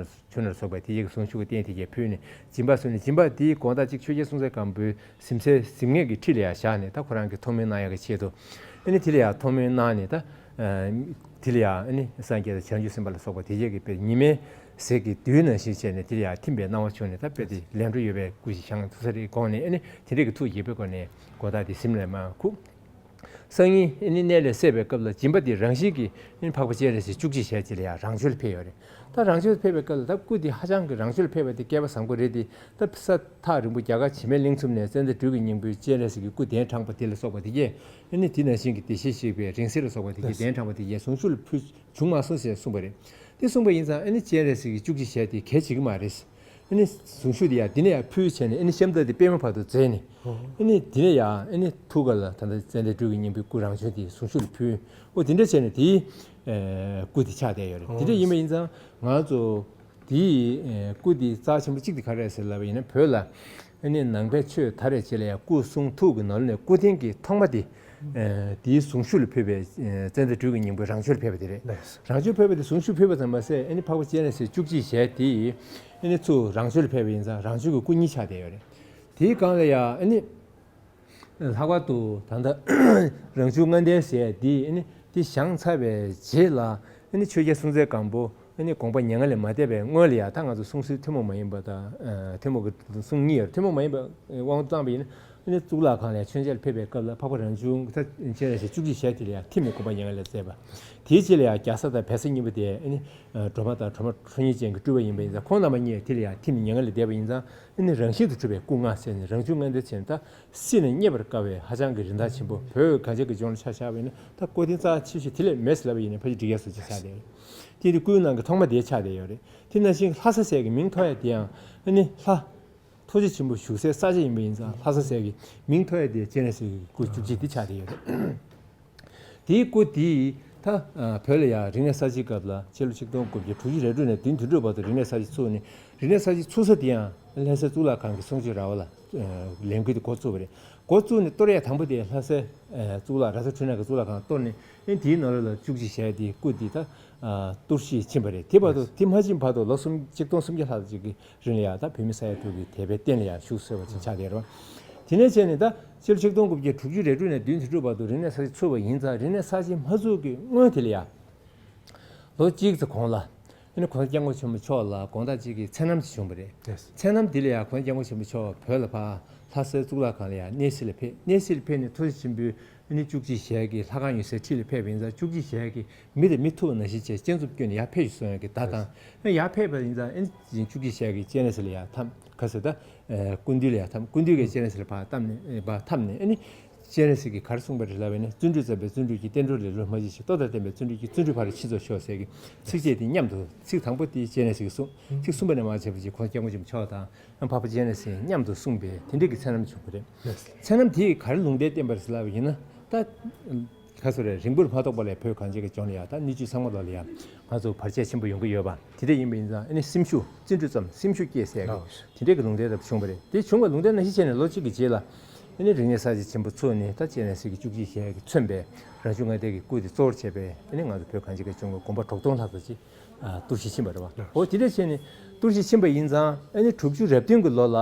ཆུ་སྣ་ལ་སོགས་པ་དེ་གྱད་ཀྱི་གཟུངས་གཞུག་གི་རྟེན་དེ་གྱད་ཕུལ་ནས། སྦྱིན་པ་ཟེར་ནས་སྦྱིན་པ་དེའི་དགོངས་དག་ཅིག་ཆོས་རྒྱལ་སྲོང་བཙན་སྒམ་པོའི་གཟིམ་སའི་གཟིམ་ངེས་ཀྱི་ཁྲི་ལ་ཡང་བཞག་ནས། ད་ཁོ་རང་གིས་ཐོགས་སྨོན་གནང་ཡག་གི་ཆེད་དུ། ཨ་ནི་དེ་ལ་ཡང་ཐོགས་སྨོན་གནང་ནས། ད་དེ་ལ་ཡང་ཨ་ནི་སངས་རྒྱས་དང་བྱང་ཆུབ་སེམས་དཔའ་ལ་སོགས་པ་དེ་གྱད་ཀྱིས་དཔེ་ཉི་མའི་ཟེར་གྱི་རྡུལ་ནང་བཞིན་བྱས་ནས་དེ་ལ་ཡང་ཐིམ་པའི་སྣང་བ་བྱུང་ནས། ད་དཔེ་དེ་ལས་འཕྲོ་ཡོད་པའི་སྐུ་ཞིག་བཞེངས་ཐུབ་ས་རེད་དགོངས་ནས། ཨ་ནི་དེ་འདྲ་གི་ཐུགས་དགྱེས་པའི་སྒོ་ནས་དགོངས་དག་དེ་གཟིམ་ལས་མར་ཁུག་སང་ཉིན་ཨ་ནི་གནས་ལས་སད་པའི་སྐབས་ལ་སྦྱིན་པ་དེ་རང་བཞིན་གྱིས་ཨ་ནི་འཕགས་པ་སྤྱན་རས་གཟིགས་བཅུ་གཅིག་ཞལ་གཅིག་ལ་ཡང་རང་བྱོན་ཕེབས་ཡོད་རེད། ད་རང་བྱོན་ཕེབས་པའི་སྐབས་ལ་ད་སྐུ་དེ་ཧ་ཅང་གི་རང་བྱོན་ཕེབས་པ་དེ་སྐལ་པ་བཟང་པོ་རེད་དེ། ད་ས་ཐག་རིང་པོ་རྒྱ་གར་བྱེ་མའི་གླིང་ཚོམ་ནས་ཙན་དན་སྦྲུལ་གྱི་སྙིང་པོའི་སྤྱན་རས་གཟིགས་ཀྱི་སྐུ་གདན་དྲངས་པ་དེ་ལ་སོགས་པ་དེ་གྱད། ཨ་ནི་དེ་ནང་བཞིན་གྱི་བདེ་གཤེགས་གཤེགས་པའི་རིང་བསྲེལ་ལ་སོགས་པ་དེ་གྱད་གདན་དྲངས་པ་དེ་གྱད་གཟུངས་གཞུག་ལ་ཕུལ་བྱུང་མ་སོང་ཞེས་གསུངས་པ་རེད། དེ་གསུངས་པ་ཡིན་ཙང་ཨ་ནི་སྤྱན་རས་གཟིགས་ཀྱི་བཅུ་གཅིག་ཞལ་དེ་གལ་ཆེ་གི་མ་རེད། ཨ་ནི་གཟུངས་གཞུག་དེ་ཡང་འདི་ནས་ཡང་ཕུལ་བྱས་ནས། ཨ་ནི་ཤམ་ཐབས་དེ་པད་མ་བར་དུ་མཛད་ནས། ཨ་ནི་འདི་ནས་ཡང་ཨ་ནི་ཐུགས་ཀ་ལ་ད་ལྟ་ཙན་དན་སྦྲུལ་གྱི་སྙིང་པོའི་སྐུ་རང་བྱོན་དེ་གཟུངས་གཞུག་ལ་ཕུལ། འོ་དེ་འདྲ་བྱས་ནས་དེའི་སྐུ་དེ་ཆགས་བསྡད་ཡོད་རེད། དེ་འདྲ་ཡིན་པ་ཡིན་ཙང་ང་ཚོ་དེའི་སྐུ་དེའི་རྩ་ཆེན་པོ་གཅིག་དེ་ག་རེ་རེད་ཟེར་ལབ་པ་ཡིན་ན། བོད་ལ་ཨ་ནི་ནང་པའི་ཆོས་དར་བའི་རྗེས་ལ་ཡང་སྐུ་གསུང་ཐུགས་ཀྱི་ནང་ལོགས་ནས་སྐུ་རྟེན་གྱི་ཐོག་མ་དེ། ཨ་དེའི་གཟུངས་གཞུག་ལ་ཕུལ་བའི་ཨ་ཙན་དན་སྦྲུལ་གྱི་སྙིང་པོའི་རང་བྱོན་ཕེབས་པ་དེ་རེད། རང་བྱོན་ཕེབས་པ་དེ་གཟུངས་གཞུག་ཕུལ་བ་ཙམ་མ་ཟད། ཨ་ནི་འཕགས་པ་སྤྱན་རས་གཟིགས་བཅུ་གཅིག་ཞལ་དེ་ཨ་ནི་ཚུར་རང་བྱོན་ལ་ཕེབས་པ་ཡིན་ཙང་རང་བྱོན་གྱི་སྐུ་གཉིས་ཆགས་བསྡད་ཡོད་རེད། དེའི་སྒང་ལ་ཡང་ཨ་ནི་ལྷག་པར་དུ་ད་ལྟ་རང་བྱུང་ལྔ་ལྡན་ཟེར་ཡ་འདི་ཨ་ནི་འདི་བཞེངས་ཚར་བའི་རྗེས་ལ། ཨ་ནི་ཆོས་རྒྱལ་སྲོང་བཙན་སྒམ་པོ་ཨ་ནི་དགོངས་པ་མྱ་ངན་ལས་མ་འདས་པའི་སྔོན་ལ་ཡང་། ད་ང་ཚོ་སྲུང་བརྩི་ཐུན་མོང་མ་ཡིན་པ་དང་། ཨ་ཐུན་མོང་གི་སྲུང་གཉིས་ཡོད་རེད། ཐུན་མོང་མ་ཡིན་པའི་དབང་དུ་བཏང་བ་ཡིན་ན། ཨ་ནི་གཙུག་ལག་ཁང་ལ་མཆོད་མཇལ་ཕེབས་པའི་སྐབས་ལ་འཕགས་པ་རང་བྱུང་ད་སྤྱན་རས་གཟིགས་བཅུ་གཅིག་ཞལ་དེ་ལ་ཡང་ཐིམ་ནས་དགོངས་པ་མྱ་ངན་ལས་མཛད་པ། དེའི་རྗེས་ལ་ཡང་རྒྱ་བཟའ་དང་བལ་བཟའ་གཉིས་པོ་དེ་ཨ་ནི་སྒྲོལ་མ་དང་ཁྲོ་མོ་ཁྲོ་གཉེར་ཅན་གྱི་སྤྲུལ་པ་ཡིན་པ་ཡིན་ཙང་། ཁོང་རྣམ་པ་གཉིས་དེ་ལ་ཡང་ཐིམ་ནས་མྱ་ངན་ལས་འདས་པ་ཡིན་ཙང་། ཨ་ནི་རང་བཞིན་དུ་གྲུབ་པའི་སྐུ་ལྔ་ཟེར་ནས་རང་བྱུང་ལྔ་ལྡན་ཟེར་ནས། ད་སྲིད་ནས་རྙེད་པར་དཀའ་བའི་ཧ་ཅང་གི་རིན་ཐང་ཆེན་པོ། བོད་གངས་ཅན་གྱི་ལྗོངས་ལ་ཆ་བཞག་པ་ཡིན་ན་ད་སྐུ་རྟེན་རྩ་ཆེ་ཤོས་དེ་ལས་མེད་ཟེར་ལབ་པ་ཡིན་ན་ཕལ་ཆེར་འགྲིག་ཡག་བཟོ་ཅིག་ཆགས་བསྡད་ཡོད་རེད། དེ་ནི་སྐུའི་ནང་གི་ཐོག་མ་དེ་ཆགས་བསྡད་ཡོད་རེད། དེ་ནང་བཞིན་ལྷ་ས་ཟེར་གྱི་མིང་ཐོགས་ཡ་དེ་ཡང་ཨ་ནི་ལྷ་ཐུགས་རྗེ་ཆེན་པོ་བཞུགས་སའི་ས་ཆ་ཡིན་པ་ཡིན་ཙང་། ལྷ་ས་ཟེར་གྱི་མིང་ཐོགས་ཡ་དེ་སྤྱན་རས་གཟིགས་ཀྱི་སྐུ་བཅུ་གཅིག་དེ་ཆགས་བསྡད་ཡོད་རེད། དེའི་སྐུ་དེ་ད་བོད་ལ་ཡང་རིག་གནས་གསར་བརྗེའི་སྐབས་ལ། ཕྱི་ལོ་ཆིག་སྟོང་དགུ་བརྒྱ་དྲུག་ཅུ་རེ་དྲུག་ནས་བདུན་དོན་གྲུབ་བར་དུ་རིག་གནས་གསར་བརྗེ་ཚུགས་ནས། རིག་གནས་གསར་བརྗེ་ཚུགས་ས་དེ་ཡང་ལྷ་སའི་གཙུག་ལག་ཁང་གི་གསུང་ཆོས་ར་བ་ལ་ལས་འགུལ་དེ་འགོ་བཙུགས་པ་རེད། འགོ་བཙུགས་ནས་གཏོར་ཡས་དང་པོ་དེ་ལྷ་སའི་ཨ་གཙུག་ལག་ར་ས་འཕྲུལ་སྣང་གི་གཙུག་ལག་ཁང་གཏོར་ནས། ཨ་ནི་དེའི་ནང་ལོགས་ལ་བཅུ་གཅིག་ཞལ་དེའི་སྐུ་དེ་ད་ཨ་གཏོར་བཤིག་ཕྱིན་པ་རེད། དེ་བར་དུ་དེ་མ་ཕྱིན་བར་དུ་ལོ་གསུམ་ཆིག་སྟོང་སུམ་བརྒྱ་ལྷག་ཅིག་གི་རིང་ལ་ཡང་ད་བོད་མི་ས་ཡ་དྲུག་གིས་དད་པའི་རྟེན་ལ་ཡང་བཞུགས་གསོལ་བ་ཅིག་ཆགས་བསྡད་རེད་བ། དེ་ནས་བྱས་ནས་ད་སྤྱི་ལོ་ཆིག་སྟོང་དགུ་བརྒྱ་དྲུག་ཅུ་རེ་དྲུག་ནས་བདུན་ཅུ་དྲུག་བར་དུ་རིག་གནས་གསར་བརྗེ་ཚུགས་པ་ཡིན་ཙང་། རིག་གནས་གསར་བརྗེ་མ་ཚུགས་ཀྱི་སྔོན་དེ་ལ་ཡང་ལོ་གཅིག་ཙམ་གོང་ལ། ཨ་ནི་གོང་ས་སྐྱབས་མགོན་ཆེན་པོ་མཆོག་ལ་དགོང་དག་ཅིག་གི་མཚན་ལམ་ཅིག་བྱུང་བ་རེད། Yes། མཚན་ལམ་འདི་ལ་ཡང་གོང་ས་སྐྱབས་མགོན་ཆེན་པོ་མཆོག་བོད་ལ་ཕར་ལྷ་སའི་གཙུག་ལག་ཁང་ལ་ཡང་གནས་གཟིགས་ལ་ཕེབས། གནས་གཟིགས་ལ་ཕེབས་ནས་ཐུགས་རྗེ་ཆེན་པོས་ཨ་ནི་བཅུ་གཅིག་ཞལ་གྱི་ལྷ་ཁང་ཡོད་སའི་འཁྲིས་ལ་ཕེབས་པ་ཡིན་ཙང་། བཅུ་གཅིག་ཞལ་གྱིས་མི་དང་མི་ཐུག་པ་ནང་བཞིན་བྱས་སྤྱན་འཛུམ་བསྐྱོན་ནས་ཡར་ཕེབས་ཤིག་གསུང་ཡག་གི་བརྡ་བཏང་། ཡར་ཕེབས་པ་ཡིན་ཙང་ཨ་ནི་བཅུ་གཅིག་ཞལ་གྱིས་སྤྱན་རས་གཟིགས་ལ་ཡར་འཐམས། ག་ཟེར་ད། ཨ་སྐུ་མདུན་ལ་ཡར་འཐམས། སྐུ་མདུན་གྱིས་སྤྱན་རས་གཟིགས་ལ་ཕར་འཐམས་ནས། ཨ་ཕར་འཐམས་ནས་ཨ་ནི། སྤྱན་རས་གཟིགས་ཀྱིས་ག་རེ་གསུངས་པ་རེད་ལབ་པ་ཡིན་ན། བརྩོན་འགྲུས་བརྩམས་པས་བརྩོན་འགྲུས་སྐྱེ། བསྟན་འགྲོ་ལེགས་འགྲུབ་སྨྲ་ཤེས་ཤིང་། ལྟོ་དང་ལྡན་པས་བརྩོན་འགྲུས་སྐྱེ། བརྩོན་འགྲུས་ཕ་རོལ་ཕྱིན་རྫོགས་ཤོག་ཟེར་གྱི་ཚིགས་བཅད་དེ་མཉམ་དུ། ཚིག་དང་པོ་དེ་སྤྱན་རས་གཟིགས་ཀྱིས་གསུངས། ཚིག་གསུམ་པ་ནས་མར་བྱས་པ་ཅིག་གོང་ས་སྐྱབས་མགོན་ཆེན་པོ་མཆོག་དང་ཨ་འཕགས་པ་སྤྱན་རས་གཟིགས་མཉམ་དུ་གསུངས་པའི་དེ་འདྲའི་གི་མཚན་ལམ་བྱུང་བ་རེད། མཚན་ལམ་དེས་ག་རེ་ལུང་བསྟན་བསྟན་པ་རེད་ལབ་པ་ཡིན་ན། ད་ག་ཟེར་རེད། རིང་པོར་མ་ཐོགས་པ་ལས་བོད་གངས་ཅན་གྱི་ལྗོངས་ལ་ཡང་ད་སྣོད་བཅུད་ཚང་མ་ལོག་ལ་ཡང་ང་ཚོ་བར་ཆད་ཆེན་པོ་ཡོང་གི་ཡོད་པ་དེ་འདྲ་ཡིན་པ་ཡིན་ཙང་། ཨ་ནི་སེམས་ཤུགས་བརྩོན་འགྲུས་བརྩམས། སེམས་ཤུགས་སྐྱེད་ཟེར་གི་དེ་འདྲའི་གི་ལུང་བསྟན་རབ་བྱུང་བ་རེད། དེ་བྱུང་བའི་ལུང་བསྟན་ནང་བཞིན་བྱས་ནས་ལོ་གཅིག་གི་རྗེས་ལ་ཨ་ནི་རིག་གནས་གསར་བརྗེ་ཆེན་པོ་ཚུགས་ནས། ད་སྤྱན་རས་གཟིགས་ཀྱི་བཅུ་གཅིག་ཞལ་གྱིས་མཚོན་པའི་རང་བྱུང་ལྔ་ལྡན་གྱི་སྐུ་དེ་གཙོ་བོར་བྱས་པའི་ཨ་ནི་ང་ཚོ་བོད་གངས་ཅན་གྱི་ལྗོངས་ཀྱི་དགོན་པ་དྲུག་སྟོང་ལྷག་ཙམ་ཅིག་ཨ་གཏོར་བཤིག་ཕྱིན་པ་རེད་བ། འོ་དེ་འདྲ་བྱས་ནས་གཏོར་བཤིག་ཕྱིན་པ་ཡིན་ཙང་། ཨ་ནི་དྲུག་ཅུ་རེ་བདུན་གྱི་ལོ་ལ་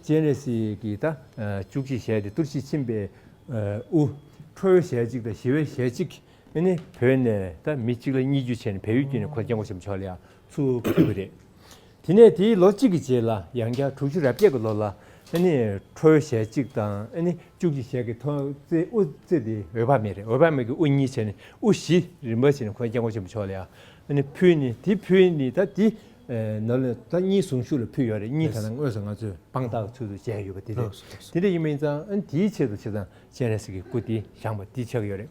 སྤྱན་རས་གཟིགས་ཀྱི་ད་ཨ་བཅུ་གཅིག་ཞལ་དེ་གཏོར་བཤིག་ཕྱིན་པའི་ཨ་དབུ། ཁྲོ་བོའི་ཞལ་གཅིག་དང་ཞི་བའི་ཞལ་གཅིག་ཨ་ནི་བོད་ནས་ད་མི་གཅིག་ལ་གཉིས་བརྒྱུད་བྱས་ནས་བལ་ཡུལ་བརྒྱུད་ནས་གོང་ས་སྐྱབས་མགོན་ཆེན་པོ་མཆོག་ལ་ཡང་ཚུར་ཕུལ་བ་རེད། དེ་ནས་དེའི་ལོ་གཅིག་གི་རྗེས་ལ་ཡང་བསྐྱར་དྲུག་ཅུ་རེ་བརྒྱད་ཀྱི་ལོ་ལ་ཨ་ནི་ཁྲོ་བོའི་ཞལ་གཅིག་དང་ཨ་ནི་བཅུ་གཅིག་ཞལ་གྱི་ཐོག་རྩེ་དབུ་རྩེ་དེ་འོད་དཔག་མེད་རེད། འོད་དཔག་མེད་ཀྱི་དབུ་གཉིས་བྱས་ནས་དབུ་བཞི་རིམ་པ་བྱས་ནས་གོང་ས་སྐྱབས་མགོན་ཆེན་པོ་མཆོག་ལ་ཡང་ཨ་ནི་ཕུལ་ནས། དེ་ཕུལ་ནས་ད་དེ་ནང་ལ་ད་གཉིས་ཟུང་ཤུགས་ལ་ཕུལ་ཡོད་རེད། གཉིས་ད་ལྟ་དངོས་སུ་ང་ཚོས་དཔང་རྟགས་ཚུལ་དུ་མཇལ་ཡོད་པ་དེ་རེད། དེ་འདྲ་ཡིན་པ་ཡིན་ཙང་། ཨ་ནི་དེའི་ཆེད་དུ་བྱས་ཙང་སྤྱན་རས་གཟིགས་ཀྱི་སྐུ་དེ་བཞེངས་པ་དེ་ཆགས་ཀྱི་ཡོད་རེད།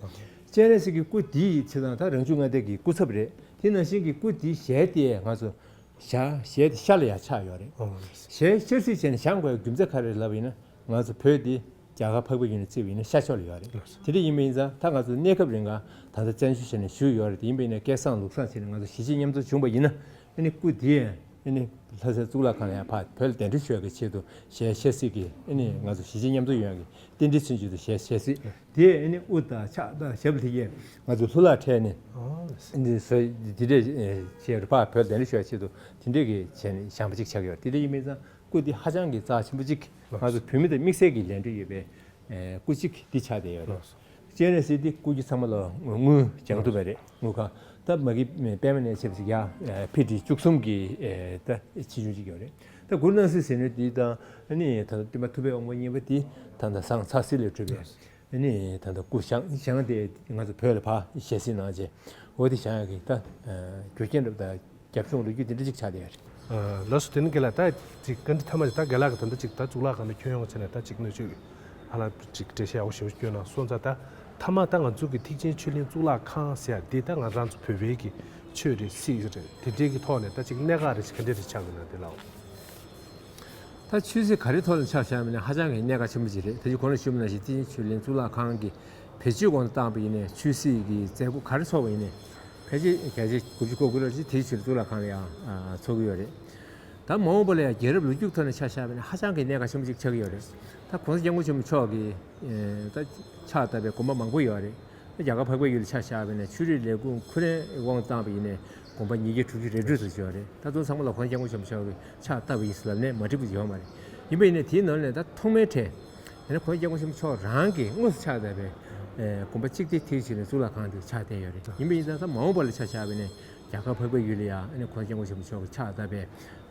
སྤྱན་རས་གཟིགས་ཀྱི་སྐུ་དེ་བྱས་ཙང་ད་རང་བྱུང་ལྔ་ལྡན་གྱི་སྐུ་ཚབ་རེད། དེ་ནང་བཞིན་གྱི་སྐུ་དེའི་ཞལ་དེ་ང་ཚོ་ཞལ་ཞལ་དེ་ཤར་ལ་ཡང་ཆགས་ཡོད་རེད། ཞལ་ཤར་གཟིགས་བྱས་ནས་བཞེངས་དགོས་རྒྱུ་མཚན་ག་རེ་རེད་ལབ་པ་ཡིན་ན། ང་ཚོ་བོད་འདི་རྒྱ་གར་འཕགས་པའི་ཡུལ་ནས་བརྩིས་པ་ཡིན་ན་ཤར་ཕྱོགས་ལ་ཡོད་རེད། དེ་འདྲ་ཡིན་པ་ཡིན་ཙང་ད་ང་ཚོ་གནས་སྐབས་རིང་ག་ད་ལྟ་བཙན་བྱོལ་ཞེས་ནས་བཞུགས་ཡོད་རེད། དེ་ཡིན་པ་ཡིན་ན་སྐལ་བཟང་ལུགས་བཟང་བྱས་ནས་ང་ཚོ་གཞིས་བྱེས་མཉམ་འཛོམས་བྱུང་བ་ཡིན་ན། ཨ་ནི་སྐུ་དེ་ཨ་ནི་ལྷ་སའི་གཙུག་ལག་ཁང་ལ་ཡང་ཕར་བོད་ལ་གདན་འདྲེན་ཞུ་ཡག་གི་ཆེད་དུ་ཞལ་ཤར་གཟིགས་ཀྱི་ཨ་ནི་ང་ཚོ་གཞིས་བྱེས་མཉམ་འཛོམས་ཡོང་ཡག་གི་རྟེན་འབྲེལ་ཚུན་ཆད་དུ་ཞལ་ཤར་གཟིགས། དེ་ཨ་ནི་དབུ་དང་ཕྱག་དང་ཞབས་ལ་ཐིག་གིས་ང་ཚོ་ལྷུ་ལག་ཕྲལ་ནས། ཨ་ནི་བཟོ་དེ་འདྲས་བྱས་རེད། ཕར་བོད་ལ་གདན་འདྲེན་ཞུ་ཡག་ཆེད་དུ་དེ་འདྲས་ཀྱི་བྱས་ནས་བཞེངས་པ་ཅིག་ཆགས་ཀྱི་ཡོད་རེད། དེ་འདྲ་ཡིན་པ་ཡིན་ཙང་སྐུ་འདི་ཧ་ཅང་གི་རྩ་ཆེན་པོ་ཅིག་ང་ཚོ་བོད་མི་དང་དམིགས་བསལ་གྱི་ལས་འབྲེལ་ཡོད་པའི་ཨེ་སྐུ་གཅིག་འདི་ཆགས་བསྡད་ཡོད་རེད། སྤྱན་རས་གཟིགས་འདི་སྐུ་རྒྱུ་ཚང་མ་ལ་དངུལ་སྦྱང་ཐུབ་པ་རེད། དངུལ་ཁང་ད་མ་གི་པདྨ་གནས་བྱས་པ་ཅིག་ཡ་ཨེ་ཕི་ཊི་བཅུ་གསུམ་གྱི་ཨེ་ད་ཆེ་ཆུང་ཅིག་ཡོད་རེད། ད་གུ་རུ་སྣང་སྲིད་ཟེར་ནས་འདི་དང་ཨ་ནི་ད་ལྟ་སྟོན་པ་ཐུབ་པའི་དབང་པོ་བརྙེས་པ་འདི་ད་ལྟ་ཟངས་ཚ་སེ་ལས་གྲུབ་པའི། ཨ་ནི་ད་ལྟ་སྐུ་བཞེངས་བཞེངས་ཏེ་ང་ཚོ་བོད་ལ་ཕར་ཞལ་གཟིགས་གནང་བྱས། འོ་དེ་བཞེངས་ཡག་གི་ད་རྒྱུ་རྐྱེན་རབ་དང་རྒྱབ་ལྗོངས་ལོ་རྒྱུས་དེ་འདྲ་ཅིག་ཆགས་བསྡད་ཡོད་རེད། ལགས་སོ། དེ་ནི་རྒན་ལགས་ད་ཅིག་བཀའ་འདྲི་མཐའ་མ་ཅིག་ད་རྒན་ལགས་ཀྱིས་ད་ལྟ་ཅིག་ད་གཙུག་ལག་ཁང་ནས་ཁྱོན་ཡོངས་བྱས་ནས་ད་ཅིག་སྣོད་བཅུད་ཧ་ལམ་ཅིག་འགྲེལ་བཤད་ཡག་པོ་ཞེ་པོ་ཅིག་བསྐྱོན་གནང་སོང་ཙང་། ད་མཐའ་མ་ད་ང་ཚོ་གི་ཐེག་ཆེན་ཆོས་གླིང་གཙུག་ལག་ཁང་ཟེར་ཡག་འདི་ད་ང་རང་ཚོ་བོད་པའི་གི་ཆོས་རེད་སྲིད་རེད་དེ་འདྲའི་གི་ཐོག་ནས་ད་ཅིག་གནད་འགག་རེ་ཞིག་ག་འདྲ་རེ་ཆགས་ཀྱི་ན་དེ་ལའོ། ད་ཆོས་སྲིད་ག་རེ་ཐོག་ནས་ཆ་བཞག་པ་ཡིན་ན་ཧ་ཅང་གི་གནད་འགག་ཆེན་པོ་ཅིག་རེད། ད་ཅི་གོང་ལ་ཞུས་པ་ནང་བཞིན་ཐེག་ཆེན་ཆོས་གླིང་གཙུག་ལག་ཁང་གི་བེད་སྤྱོད་སྒང་དུ་བཏང་པ་ཡིན་ནའི་ཆོས་སྲིད་ཀྱི་མཛད་སྒོ་ག་རེ་ཚོགས་པ་ཡིན་ནའི་ཕལ་ཆེར་བརྒྱ་ཆ་དགུ་བཅུ་གོ་དགུ་ལྷག་ཅིག་ཐེག་ཆེན་ཆོས་གླིང་གཙུག་ལག་ཁང་ལ་ཡང་ཨ་ཚོགས་ཀྱི་ཡོད་རེད། ད་མ་འོངས་པ་ལ་ཡང་རྒྱལ་རབས་ལོ་རྒྱུས་ཐོག་ནས་ཆ་བཞག་པ་ཡིན་ན་ཧ་ཅང་གི་གནད་འགག་ཆེན་པོ་ཅིག་ཆགས་ཀྱི་ཡོད་རེད། ད་གོང་ས་སྐྱབས་མགོན་ཆེན་པོ་མཆོག་གིས་ཨེ་ད་ཕྱག་བཏབ་པའི་དགོན་པ་མང་པོ་ཡོད་རེད། རྒྱ་གར་འཕགས་པའི་ཡུལ་ལ་ཆ་བཞག་པ་ཡིན་ན་ཆོས་རིག་ལས་ཁུངས་ཁུ་རེ་དབང་བཏང་པ་ཡིན་ནའི་དགོན་པ་ཉིས་བརྒྱ་དྲུག་ཅུ་རེ་དྲུག་ཙམ་ཡོད་རེད། ད་དུང་ཚང་མ་ལ་གོང་ས་སྐྱབས་མགོན་ཆེན་པོ་མཆོག་གིས་ཕྱག་བཏབ་པ་ཡིན་ཟེར་ལབ་ནའི་མ་འགྲིག་པ་ཡོད་མ་རེད། ཡིན་པ་ཡིན་ནའི་དེའི་ནང་ནས་ད་ཐོག་མའི་གྲས་ཡིན་ན་གོང་ས་སྐྱབས་མགོན་ཆེན་པོ་མཆོག་རང་གིས་དངོས་སུ་ཕྱག་བཏབ་པའི་ཨེ་དགོན་པ་གཅིག་དེ་ཐེག་ཆེན་གཙུག་ལག་ཁང་དེ་ཆགས་བསྡད་ཡོད་རེད། ཡིན་པ་ཡིན་ཙང་ད་མ་འོངས་པ་ལ་ཆ་བཞག་པ་ཡིན་ནའི་རྒྱ་གར་འཕགས་པའི་ཡུལ་ལ་ཡང་ཨ་ནི་གོང་ས་སྐྱབས་མགོན་ཆེན་པོ་མཆོག་གིས་ཕྱག་བཏབ་པའི་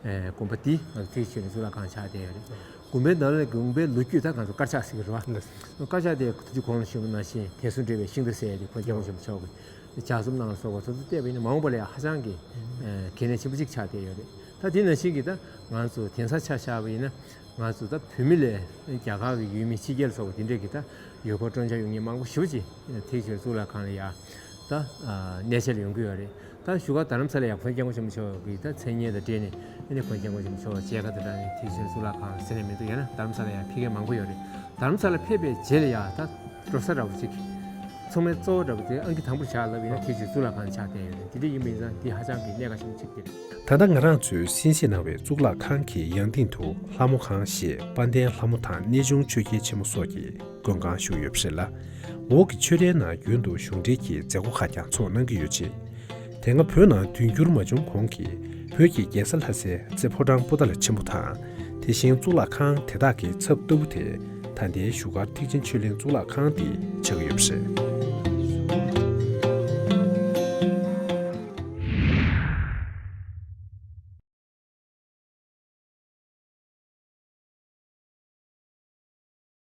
ཨེ་དགོན་པ་འདི་ང་ཚོ་ཐེག་ཆེན་གཙུག་ལག་ཁང་ཆགས་བསྡད་ཡོད་རེད། དགོན་པའི་ནང་ལ་དགོན་པའི་ལོ་རྒྱུས་ད་ང་ཚོ་དཀར་ཆག་ཟེར་གྱི་རེད་བ། དཀར་ཆག་དེ་ཐུགས་རྗེ་གོང་ལ་ཞུས་པ་ནང་བཞིན་དད་སོགས་འབྲེལ་བའི་ཤིང་རྟ་ཟེར་ཡ་དེ་གོང་ས་སྐྱབས་མགོན་ཆེན་པོ་མཆོག་གིས་ལྗགས་རྩོམ་གནང་ལ་སོགས་པ་ཚོ་ཚོ་བལྟས་པ་ཡིན་ན་མ་འོངས་པ་ལ་ཡང་ཧ་ཅང་གི་ཨེ་གལ་གནད་ཆེན་པོ་ཅིག་ཆགས་བསྡད་ཡོད་རེད། ད་དེ་ནང་བཞིན་གྱི་ད་ང་ཚོ་དེང་སང་ཆ་བཞག་པ་ཡིན་ན་ང་ཚོ་ད་བོད་མི་ལས་རྒྱ་གར་གྱི་ཡུལ་མི་ཕྱི་རྒྱལ་སོགས་པ་དེ་འདྲས་ཀྱི་ད་ཡུལ་སྐོར་སྤྲོ་འཆམ་ཡོང་མཁན་མང་པོ་ཞེ་པོ་ཅིག་ཐེག་ཆེན་གཙུག་ལག་ཁང་ལ་ཡ་ད་ཨ་གནས་མཇལ་ལ་ཡོང་གི་ཡོད་རེད། ད་བཞུགས་སྒར་རྡ་རམ་ས་ལ་ཡ་གོང་ས་སྐྱབས་མགོན་ཆེན་པོ་མཆོག་གི་ད་མཚན་སྙན་དང་འབྲེལ་ནས་ཨ་ནི་གོང་ས་སྐྱབས་མགོན་ཆེན་པོ་མཆོག་མཇལ་ཁ་དང་སྦྲགས་ནས་ཐེག་ཆེན་གཙུག་ལག་ཁང་ཟེར་ནས་མི་འདུག་ཡང་ན་རྡ་རམ་ས་ལ་ཡ་ཕེབས་མཁན་མང་པོ་ཡོད་རེད། རྡ་རམ་ས་ལ་ཕེབས་པའི་རྗེས་ལ་ཡ་ད་འགྲོ་ས་འདྲ་བོ་ཅིག་ཚང་མའི་གཙོ་བོ་འདྲ་པོ་དེ་ཨང་ཀི་དང་པོར་བཞག་ལབ་ཡིན་ན། ཁྱེད་ཀྱིས་གཙུག་ལག་ཁང་ཆགས་བསྡད་ཡོད་རེད། དེ་འདྲ་ཡིན་པ་ཡིན་ཙང་འདི་ཧ་ཅང་གི་གནད་འགག་ཆེན་པོ་ཅིག་རེད། ད་ལྟ་ང་རང་ཚོའི་གསན་བཞེས་གནང་བའི་གཙུག་ལག་ཁང་གི་ཡང་སྟེང་དུ་ལྷ་མོ་ཁང་ཞེས་དཔལ་ལྡན་ལྷ་མོ་དང་གནས་ཆུང་ཆོས་རྒྱལ་ཆེན་མོ་སོགས་ཀྱི་མགོན་ཁང་བཞུགས་ཡོད་པ་རེད་ལ། འོག་གི་ཆོས་གྲྭའི་ནང་རྒྱུན་དུ་གཞུང་འབྲེལ་གྱི་མཛད་སྒོ་ཁག་ཀྱང་ཚོགས་གནང་གི་ཡོད་ཅིང་། དེ་སྔ་བོད་ནང་དུས་འགྱུར་མ་བྱུང་གོང་གི་བོད་ཀྱི་རྒྱལ་ས་ལྷ་སའི་རྩེ་ཕོ་བྲང་པོ་ཏཱ་ལ་ཆེན་པོ་དང་། དེ་བཞིན་གཙུག་ལག་ཁང་དེ་དག་གི་ཚབ་ལྟ་བུ་དེ་ད་ལྟའི་བཞུགས་སྒར་ཐེག་ཆེན་ཆོས་གླིང་གཙུག་ལག་ཁང་འདི་ཆགས་ཀྱི་ཡོད་པ་རེད།